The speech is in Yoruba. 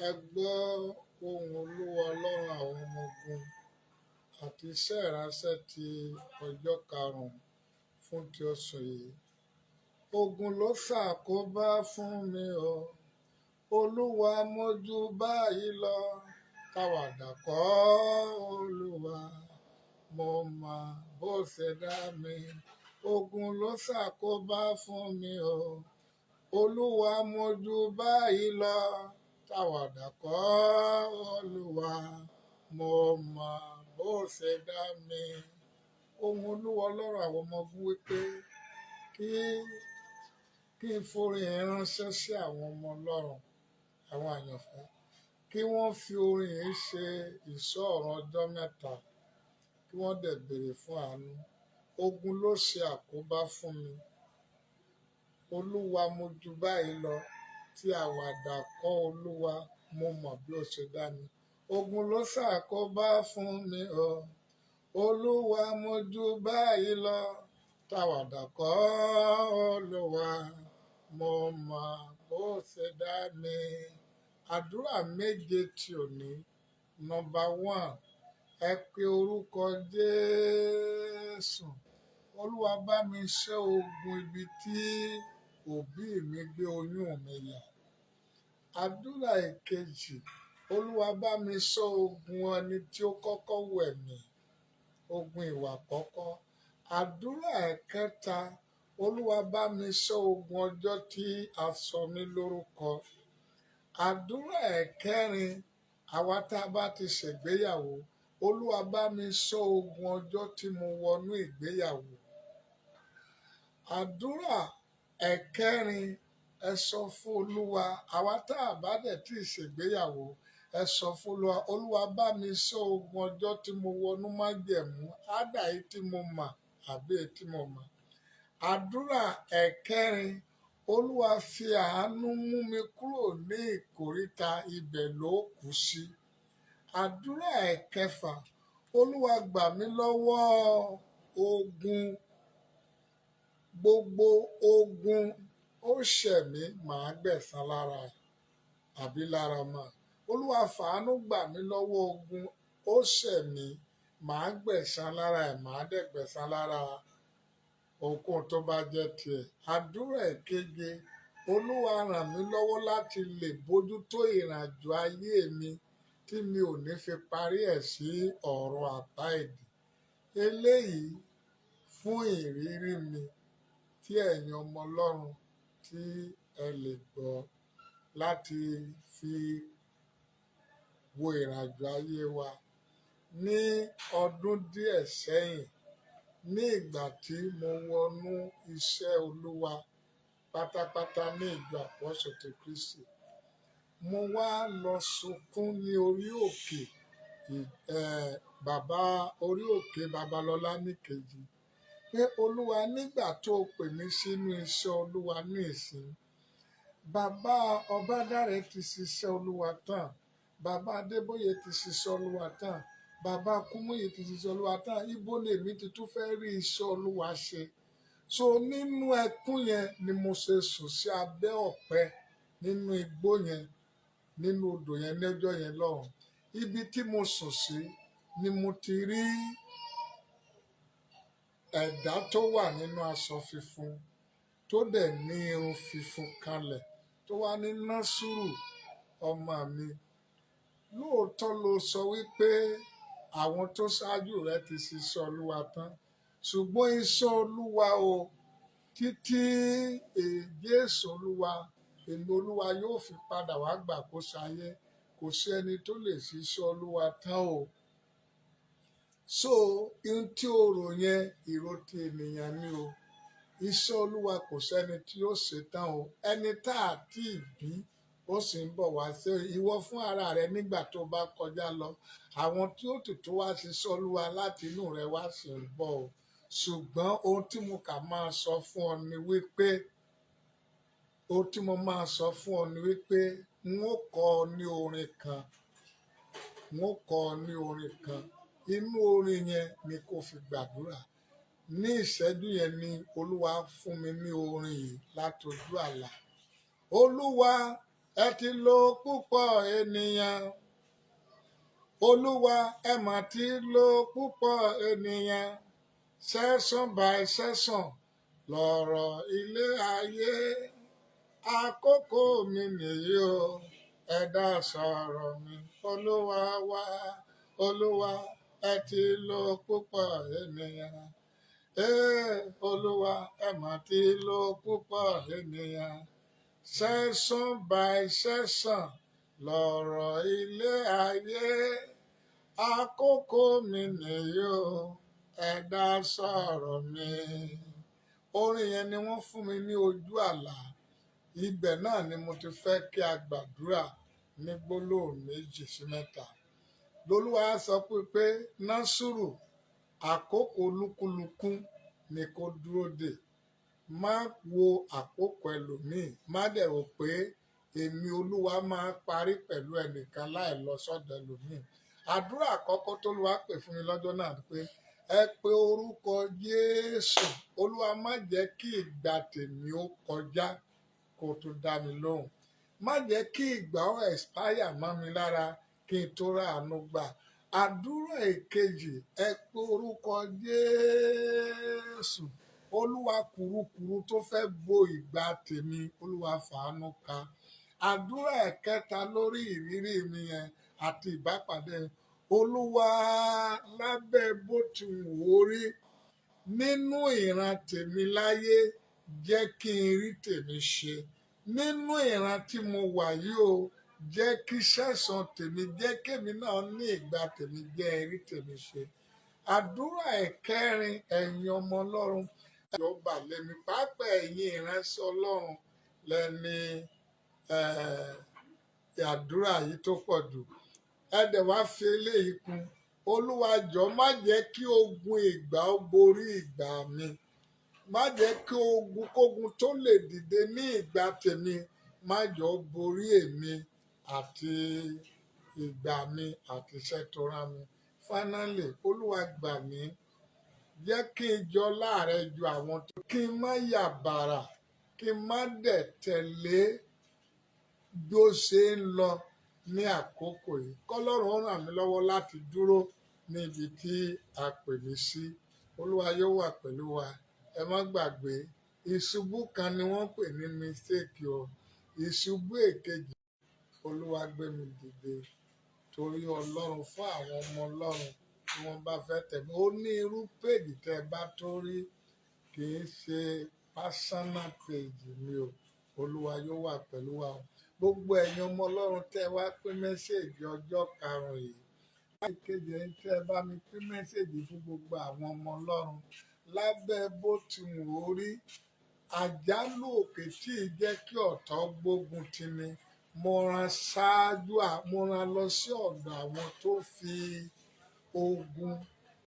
Ẹ gbọ́ ohùn Olúwa Ọlọ́run àwọn ọmọ ogun àti iṣẹ́ ìránṣẹ́ ti ọjọ́ karùn-ún fún ti oṣù yìí. Ogun ló ṣàkóbá fún mi o. Olúwa, mo ju báyìí lọ. Tàwàdà kọ́, Olúwa. Mo mọ bó ṣe dá mi. Ogun ló ṣàkóbá fún mi o. Olúwa, mo ju báyìí lọ. Tàwàdà kọ́, Olúwa. Mo mọ bó ṣe dá mi. Ohun Olúwa Ọlọ́run àwọn ọmọ ogun wípé kí n forin yẹn ránṣẹ́ sí àwọn ọmọ Ọlọ́run, àwọn àyànfẹ́, kí wọ́n fi orin yìí ṣe ìṣọ́ ọ̀rọ̀ ọjọ́ 3, kí wọ́n dẹ̀ béèrè fún àánú. Ogun ló ṣe àkóbá fún mi. Olúwa, mo ju báyìí lọ. Tí àwàdà kọ́, Olúwa, mo mọ̀ bí ó ṣe dá mi. Ogun ló ṣàkóbá fún mi o. Olúwa, mo ju báyìí lọ. Tàwàdà kọ́, Olúwa, mo mọ̀ bó ṣe dá mi. Àdúrà méje tí òní. Number one, ẹ pe orúkọ Jésù. Olúwa, bá mi ṣẹ́ ogun ibi tí òbí mi gbé oyún mi yà. Àdúrà ìkejì, Olúwa, bá mi ṣọ́ ogun ẹni tí ó kọ́kọ́ wẹ̀ mí, ogun ìwà kọ́kọ́. Àdúrà ẹ̀kẹta, Olúwa, bá mi ṣọ́ ogun ọjọ́ tí a sọ mí lórúkọ. Àdúrà ẹ̀kẹrin, àwa tá a bá ti ṣègbéyàwó, Olúwa, bá mi ṣọ́ ogun ọjọ́ tí mo wọnú ìgbéyàwó. Àdúrà ẹ̀kẹrin, ẹ sọ fún Olúwa, àwa tá a bá dẹ̀ tí ì ṣègbéyàwó, ẹ sọ fún Olúwa, Olúwa, bá mi ṣọ́ ogun ọjọ́ tí mo wọnú májẹ̀mú, ádà yìí tí mo mà àbí èyí tí mo mọ̀. Àdúrà ẹ̀kẹrin, Olúwa, fi àánú mú mi kúrò ní ìkóríta ibẹ̀ ló kù sí. Àdúrà ẹ̀kẹfà, Olúwa, gbà mí lọ́wọ́ ogun, gbogbo ogun ó ṣẹ̀ mí, màá gbẹ̀san lára ẹ̀ àbí lára ọmọ ẹ̀. Olúwa, fàánú gbà mí lọ́wọ́ ogun ó ṣẹ̀ mí, màá gbẹ̀san lára ẹ̀, màá dẹ̀ gbẹ̀san lára ohunkóhun tó bá jẹ́ tiẹ̀. Àdúrà ẹ̀keje, Olúwa, ràn mí lọ́wọ́ láti lè bójútó ìrìnàjò ayé mi tí mi ò ní fi parí ẹ̀ sí ọ̀run àpáàdì. Eléyìí fún ìrírí mi tí ẹ̀yin ọmọ Ọlọ́run tí ẹ lè gbọ́ láti fi wo ìrìnàjò ayé wa. Ní ọdún díẹ̀ sẹ́yìn, ní ìgbà tí mo wọnú iṣẹ́ Olúwa pátápátá ní ìjọ Àpọ́sítélì ti Kristi, mo wá lọ sunkún ní orí òkè bàbá orí òkè Babalọlá níkejì pé, Olúwa, nígbà tó o pè mí sínú iṣẹ́ Olúwa ní ìsìn, bàbá Ọbádáre ti ṣiṣẹ́ Olúwa tán, bàbá Adébóyè ti ṣiṣẹ́ Olúwa tán, bàbá Kúmúyì ti ṣiṣẹ́ Olúwa tán, ibo lèmi ti tún fẹ́ rí iṣẹ́ Olúwa ṣe? So nínú ẹkún yẹn ni mo ṣe sùn sí abẹ́ ọ̀pẹ nínú igbó yẹn, nínú odò yẹn lọ́jọ́ yẹn lọ́hùn. Ibi tí mo sùn sí ni mo ti rí ẹ̀dá tó wà nínú aṣọ funfun, tó dẹ̀ ní irun funfun kanlẹ̀, tó wá ní, "Násùrù ọmọ mi, lóòótọ́ ló sọ wípé àwọn tó ṣáájú rẹ ti ṣiṣẹ́ Olúwa tán, ṣùgbọ́n iṣẹ́ Olúwa o, títí Jésù Olúwa, èmi Olúwa yóò fi padà wá gbàkóso ayé, kò sí ẹni tó lè ṣiṣẹ́ Olúwa tán o. So ohun tí o rò yẹn, ìró ti ènìyàn ni o. Iṣẹ́ Olúwa, kò sẹ́ni tí ó ṣe tán o. Ẹni tá a tí ì bí, ó sì ń bọ̀ wá sí ìwọ fún ara rẹ nígbà tó bá kọjá lọ. Àwọn tí ó tètè wá ṣiṣẹ́ Olúwa láti inú rẹ wá sì ń bọ̀ o. Ṣùgbọ́n ohun tí mo kà máa sọ fún ọ ni wípé, ohun tí mo máa sọ fún ọ ni wípé, n ó kọ ọ ní orin kan, n ó kọ ọ ní orin kan. Inú orin yẹn ni kó fi gbàdúrà." Ní ìṣẹ́jú yẹn ni Olúwa fún mi ní orin yìí látojú àlá. Olúwa, Ẹ ti lo púpọ̀ ènìyàn. Olúwa, ẹ mà ti lo púpọ̀ ènìyàn. Session by session lọ̀rọ̀ ilé ayé. Àkókò mi nìyí o, ẹ dá sọ̀rọ̀ mi. Olúwa wá, Olúwa, ẹ ti lo púpọ̀ ènìyàn. Ee, Olúwa, ẹ mà ti lo púpọ̀ ènìyàn. Session by session lọ̀rọ̀ ilé ayé. Àkókò mi nìyí o, ẹ dá sọ̀rọ̀ mi. Orin yẹn ni wọ́n fún mi ní ojú àlá. Ibẹ̀ náà ni mo ti fẹ́ kí a gbàdúrà ní gbólóhùn méjì sí mẹ́ta. Lolúwa sọ pé Násùrù, àkókò olúkúlùkù ni kó dúró dè. Má wo àkókò ẹlòmíì, má dẹ̀ rò pé èmi Olúwa máa parí pẹ̀lú ẹnìkan láì lọ sọ́dọ̀ ẹlòmíì. Àdúrà àkọ́kọ́ t'Olúwa pè fún mi lọ́jọ́ náà ni pé ẹ pe orúkọ Jésù. Olúwa, má jẹ́ kí ìgbà tèmi ó kọjá kó tó dá mi lóhùn. Má jẹ́ kí ìgbà ó expire mọ́ mi lára kí n tó ráàánú gbà. Àdúrà èkejì, ẹ pe orúkọ Jésù. Olúwa, kùrukùru tó fẹ́ bo ìgbà tèmi, Olúwa, fàánú ka. Àdúrà ẹ̀kẹta lórí ìrírí mi yẹn àti ìbápàdé mi. Olúwa, lábẹ́ bó ti wù ó rí nínú ìran tèmi láyé, jẹ́ kí n rí tèmi ṣe. Nínú ìran tí mo wà yìí o, jẹ́ kí session tèmi, jẹ́ kémi náà ní ìgbà tèmi, jẹ́ n rí tèmi ṣe. Àdúrà ẹ̀kẹrin, ẹ̀yin ọmọ Ọlọ́run, ẹ̀yọ́ bà lémi, pàápàá ẹ̀yin ìránṣẹ́ Ọlọ́run lẹ́ni àdúrà yìí tó pọ̀ jù. Ẹ dẹ̀ wá fi eléyìí kún. Olúwa, jọ̀ọ́, má jẹ́ kí ogun ìgbà ó borí ìgbà mi. Má jẹ́ kí ogun kógun tó lè dìde ní ìgbà tèmi, má jọ̀ọ́ ó borí èmi àti ìgbà mi àti iṣẹ́ tó rán mi. Finally, Olúwa, gbà mí, jẹ́ kí n jọ láàrẹ ju àwọn tó, kí n má yà bàrà, kí n má dẹ̀ tẹ̀lé bí ó ṣe ń lọ ní àkókò yìí. Kọ́lọ́run ó ràn mí lọ́wọ́ láti dúró ní ibi tí a pè mí sí. Olúwa yóò wà pẹ̀lú wa. Ẹ má gbàgbé, ìṣubú kan ni wọ́n pè ní mistake o. Ìṣubú èkejì, Olúwa gbé mi dìde torí Ọlọ́run fún àwọn ọmọ Ọlọ́run tí wọ́n bá fẹ́ tẹ̀lé. Ó ní irú page tẹ́ ẹ bá tó rí, kì í ṣe personal page mi o. Olúwa yóò wà pẹ̀lú wa o. Gbogbo ẹ̀yin ọmọ Ọlọ́run tẹ́ wá pín message ọjọ́ 5 yìí. Ìkejì, ẹ̀yin tẹ́ ẹ bá mi pín message fún gbogbo àwọn ọmọ Ọlọ́run, lábẹ́ bó ti wù ó rí, àjálù òkè tí ì jẹ́ kí ọ̀tá gbógun ti ni, mo rán ṣáájú, mo rán lọ sí ọ̀dọ̀ àwọn tó fi ogun